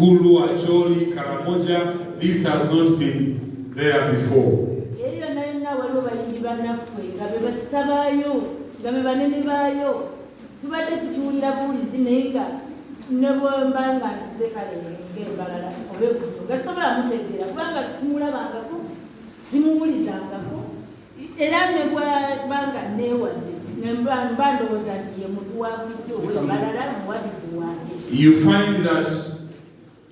Gulu, Acholi, Karamoja. This has not been there before. Eyo yonna yonna waliwo bayimbi bannaffe nga be basita baayo, nga be banene baayo. Tubadde tukiwulira buwulizi, naye nga ne bwemba nga nzize kale ng'embalala oba eguno nga sobola mutegeera kubanga simulabangako, simuwulizangako, era ne bwaba nga neewadde mba ndowooza nti ye muntu wa bulijjo ow'embalala, muwagizi wange.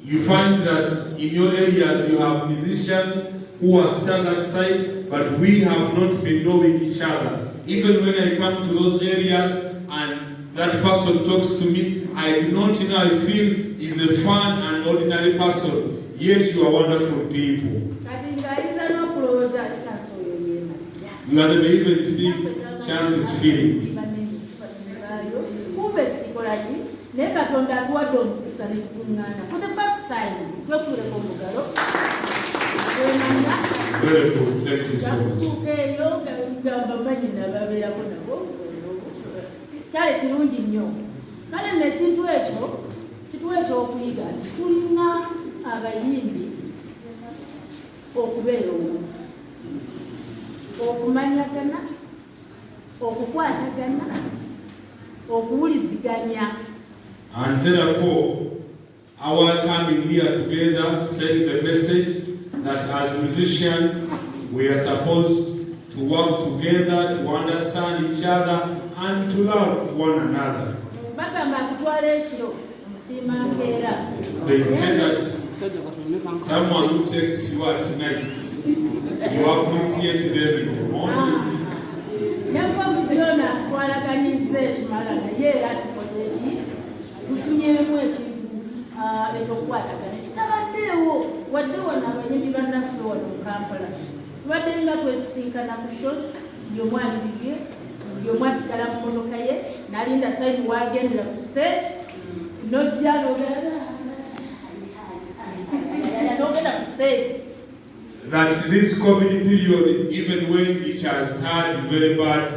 You find that in your areas you have musicians who are stand side, but we have not been knowing each other. Even when I come to those areas and that person talks to me, I do not know, I feel is a fun and ordinary person. Yet you are wonderful people. Kati ng'ayinza n'okulowooza Chance oyo yeematira. You are the may even think Chance is feeling. Kumbe sikola ki, naye Katonda atuwadde omukisa ne tukuŋŋaana for the first time. Twekuleko omugalo twemanya. Very good, thank you so much. Kutuuka eyo gamba manyi nababeerako nabo, kale kirungi nnyo. Kale nno ekintu ekyo kituwa ekyokuyiga nti tulina abayimbi okubeera omu, okumanyagana, okukwatagana, okuwuliziganya. And therefore, our coming here together sends a message that as musicians, we are supposed to work together, to understand each other, and to love one another. Bagamba akutwala ekiro omusiima nkeera. They say that someone who takes you at night, you appreciate them in the morning. Ne COVID ono atwalaganyiza ekimala, naye era tukoze eki, tufunyeemu ekintu ekyokukwatagana ekitabaddeewo wadde wano. Abayimbi bannaffe wano mu Kampala tubadde nga twesisinkana ku shows, buli omu ali bibye, buli omu asigala mu motoka ye n'alinda time wagendera ku stage, nojja n'ogenda ku stage. That this COVID period, even when it has had very bad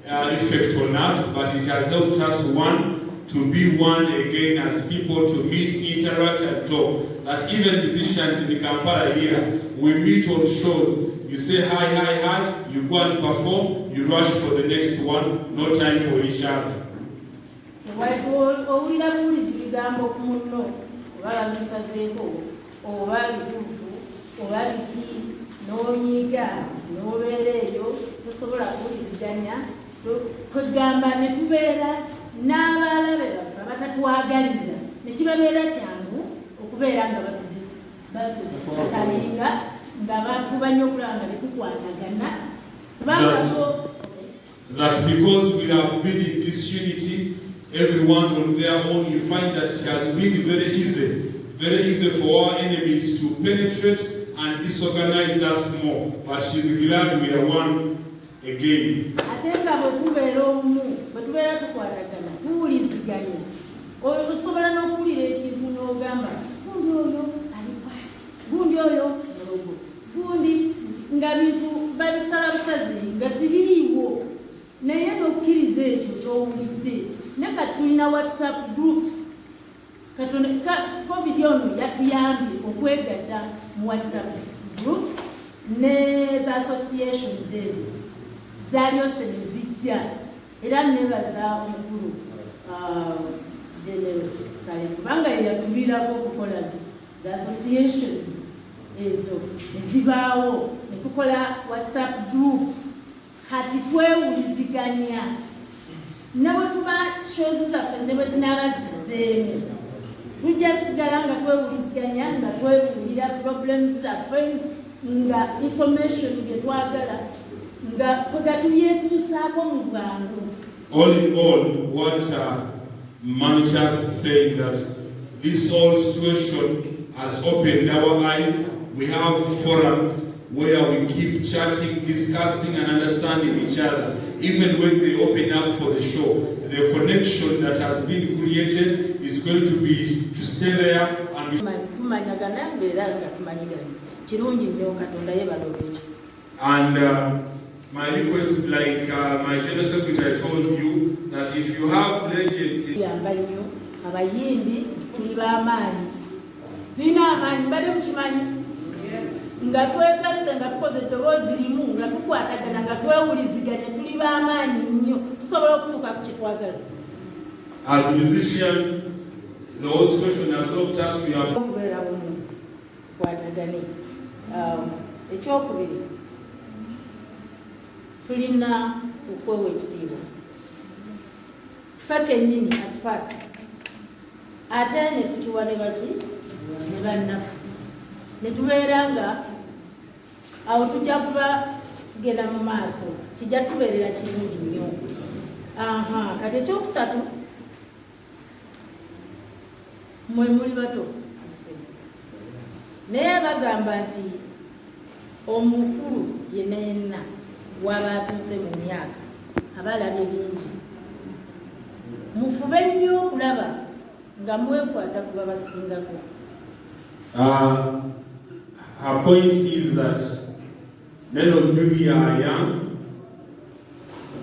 effect on us, but it has helped us, one, to be one again as people, to meet, interact, and talk. That even musicians in Kampala here, we meet on shows. You say hi, hi, hi, you go and perform, you rush for the next one, no time for each other. Owulira buwulizi bigambo ku munno, oba babimusazeeko oba bituufu oba biki, n'onyiiga n'obeera eyo tosobola kuwuliziganya. Kwegamba ne tubeera n'abalabe baffe abatatwagaliza ne kibabeera kyangu okubeera nga batukalinga nga bafuba nnyo okulaba nga tetukwatagana kubanga That because we have been in disunity, everyone on their own, you find that it has been very easy for our enemies to penetrate and disorganize us more. But she's glad we are one again. Ate nga bwe tubeera obumu, bwe tubeera tukwatagana, tuwuliziganya, oyo osobola n'okuwulira ekintu n'ogamba gundi oyo ali bwati, gundi oyo mulogo, gundi, nga bintu babisala busazi nga zibiriiwo, naye n'okkiriza ekyo ky'owulidde. Ne kati tulina WhatsApp groups. Katonda COVID ono yatuyambye okwegatta mu WhatsApp groups ne za associations ezo zalyose ne zijja. Era nebaza omukulu General Sale kubanga ye yatuviirako okukola za associations ezo ne zibaawo, ne tukola WhatsApp groups. Kati twewuliziganya ne bwe tuba shows zaffe ne bwe zinaaba zizzeemu, tujja sigala nga twewuliziganya, nga twebuulira problems zaffe, nga information bye twagala nga kwega tulyetuusaako mu bwangu. All in all, what Mami Chance is saying, that this whole situation has opened our eyes. We have forums where we keep chatting, discussing, and understanding each other. Even when they open up for the show, the connection that has been created is going to be to stay there and we Tumanyagana ngaera nga tumanyiganye kirungi nnyo. Katonda yebala olwekyo. And my request, like my general secretary told you, that if you have legends Tuyamba nnyo abayimbi, tuli b'amaanyi. Tulina amaanyi, mbadde mukimanyi nga twegasse, nga tukoze eddoboozi limu, nga tukwatagana, nga twewuliziganya, tuli b'amaanyi nnyo, tusobola okutuuka ku kyetwagala. As a musician, the whole situation has helped us. We are Okubeera bumu, tukwatagane. Ekyokubiri, tulina okwewa ekitiibwa ffe kennyini at first, ate ne tukiwa ne baki ne bannaffe, ne tubeera nga awo tujja kuba tugenda mu maaso, kijja tubeerera kirungi nnyo. Aha, kati ekyokusatu, mwe muli bato ffe, naye bagamba nti omukulu yenna yenna waba atuuse mu myaka aba alabye bingi. Mufube nnyo okulaba nga mwekwata ku babasingako. Her point is that many of you here are young,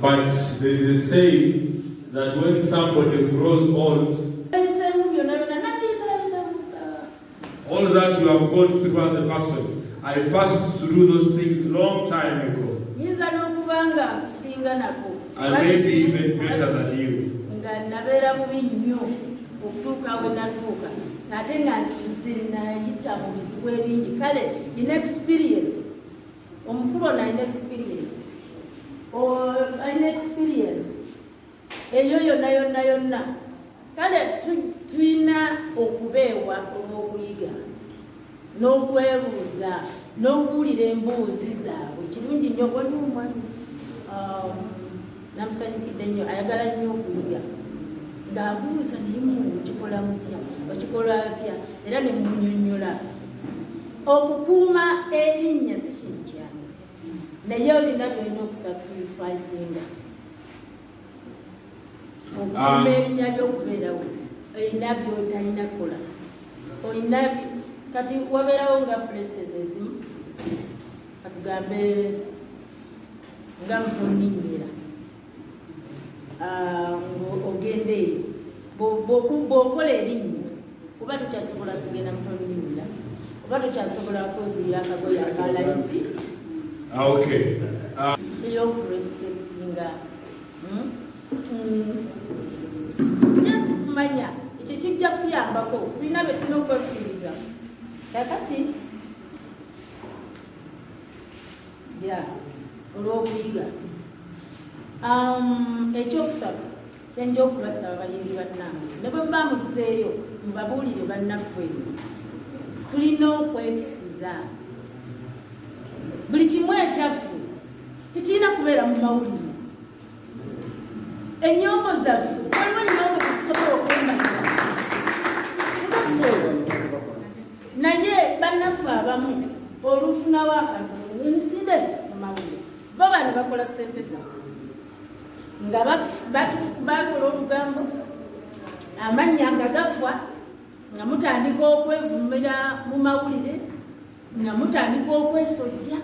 but there is a saying that when somebody grows old, Ebiseemu byonna byonna nabiyitaayitamuka. All that you have gone through as a person, I passed through those things long time ago. Nyinza n'okuba nga nkusinga nako. I may be even better than you. Nga nabeera bubi nnyo okutuuka we natuuka, ate nga nze nayita mu bizibu ebingi. Kale ina experience, omukulu ono alina experience, alina experience eyo yonna yonna yonna. Kale tulina okubeewa olw'okuyiga n'okwebuuza n'okuwulira embuuzi zaabwe. Kirungi nnyo. Waliwo omwami, namusanyukidde nnyo, ayagala nnyo okuyiga, ng'abuuza, "Naye mmwe okikola mutya? Okikola atya?" Era ne munyonnyola. Okukuuma erinnya si kintu kyangu, naye olina byolina okusacrificinga okukuuma erinnya ly'okubeerawo. Olina by'otalina kukola, olina kati wabeerawo nga places ezimu, katugambe nga mutoninnyira ogenda eyo, bw'okola erinnya oba tokyasobola kugenda mutoninnyira, oba tokyasobola kwegulira akagoye akalayisi. Ah, okay. Ey'okurespectinga, Just kumanya ekyo kijja kuyambako. Tulina bye tulina okwefiiriza kakati ya olw'okuyiga. Ekyokusatu kyenja okubasaba, bayimbi bannange, ne bwe muba muzzeeyo mubabuulire bannaffe, tulina okwekisiza. Buli kimu ekyaffe tekirina kubeera mu mawulire. Ennyombo zaffe, waliwo ennyombo tetusobola okwemalira ngaffe, naye bannaffe abamu olufunawo akantu emisinde mu mawulire, bo bano bakola sente zaabwe nga bakola olugambo, amannya nga gafa, nga mutandika okwevumira mu mawulire, nga mutandika okwesojja,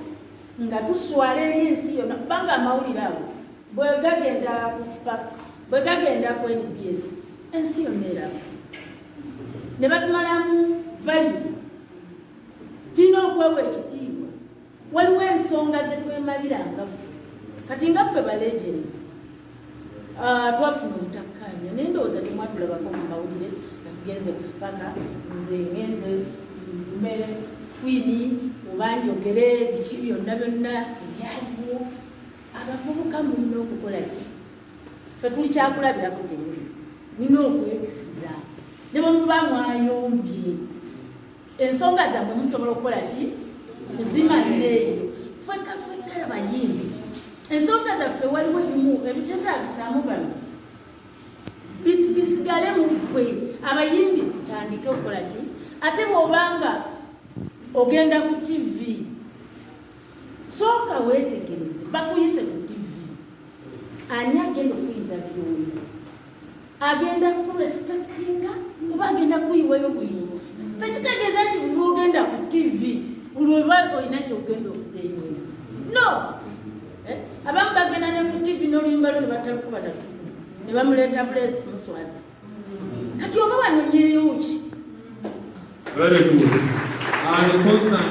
nga tuswala eri ensi yonna, kubanga amawulire ago bwe gagenda ku Spark, bwe gagenda ku NBS, ensi yonna eraba, ne batumalamu value. Tulina okwewa ekitiibwa. Waliwo ensonga zetwemalira nga ffe. Kati nga ffe ba legends, twafuna obutakkaanya, naye ndowooza temwatulabako mu mawulire nga tugenze ku Spark, nze ngenze nvume Queen oba njogere biki byonna byonna ebyaliwo. Abavubuka mulina okukola ki? Ffe tuli kyakulabirako gye muli. Mulina okwekisiza, ne bwe muba mwayombye, ensonga zammwe musobola okukola ki? Kuzimalira eyo. Fekka fekka bayimbi, ensonga zaffe waliwo ebimu ebitetagisaamu bano, bisigale mu ffe abayimbi. Tutandike okukola ki? Ate bw'obanga ogenda ku TV, sooka weetegereze bakuyise ku TV, ani agenda okuyinterviewa? Agenda kurespectinga oba agenda kuyiwayo bwino? Tekitegeeza nti buli lwogenda ku TV, buli oba olina kyogenda okugenyera. No. Eh? Abamu bagenda ne ku TV n'oluyimba lwo ne batalukuba natu, ne bamuleeta buleesi kumuswaza. Kati oba wanonyeeyo ki? Very good. And the constant